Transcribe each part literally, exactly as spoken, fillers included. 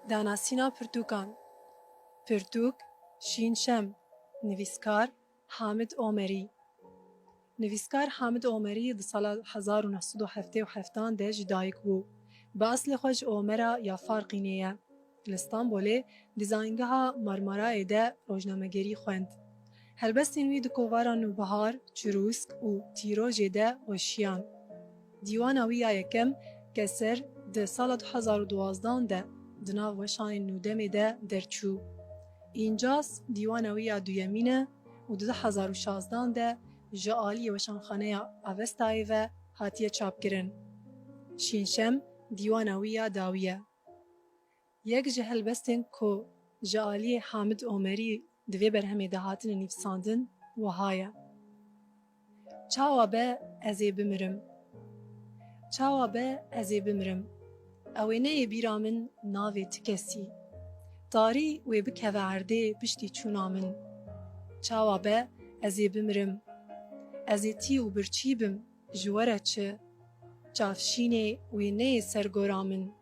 Danasîna pirtûkan. Pirtûk, Şîn Şem. Nivîskar, Hamid Omerî. Nivîskar Hamid Omerî di sala hezar û neh sed û heftê û heftan de ji dayik bû. Bi eslê xwe ji Omera ya Farqînê ye. Li Stenbolê di Zayîngeha Marmarayê de rojnamegerî xwend. Helbestên wî di kovara Nûbihar, Çirûsk û Tîrojê de weşiyan. Dîwana wî ya yekem, Keser, di sala du hezar û duwazdan de di nav weşanên Nûdemê de derçû. Încas dîwana wî ya duyemîn e û di du hezar û şazdan de ji aliyê Weşanxaneya Avestayê ve hatiye çapkirin. Şînşem dîwana wî ya dawî ye. Yek ji helbestên ku ji aliyê Hamid Omerî di vê berhemê de hatine nivîsandin, wiha ye: Çawa be ez ê bimirim? Çawa be ez ê bimirim? Ew ê neyê bîra min navê ti kesî. Tarî wê bikeve erdê piştî çûna min. Çawa be ez ê bimirim? Ez ê tî û birçî bim, ji we re çi? Çavşînê wê neyê ser gora min.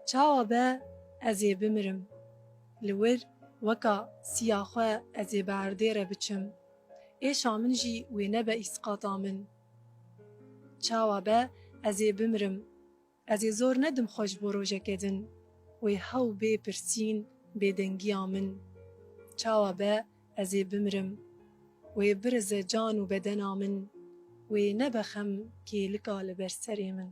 Çawa be ez ê bimirim? Li wir weka siya xwe ez ê bi erdê re biçim. Êşa min jî wê nebe îsqata min. Çawa be ez ê bimirim? Ez ê zor nedim xwe ji bo rojeke din. Wê hew bê pirsîn bêdengiya min. Çawa be ez ê bimirim? Wê birize can û bedena min. Wê nebe xem kêlika li ber serê min.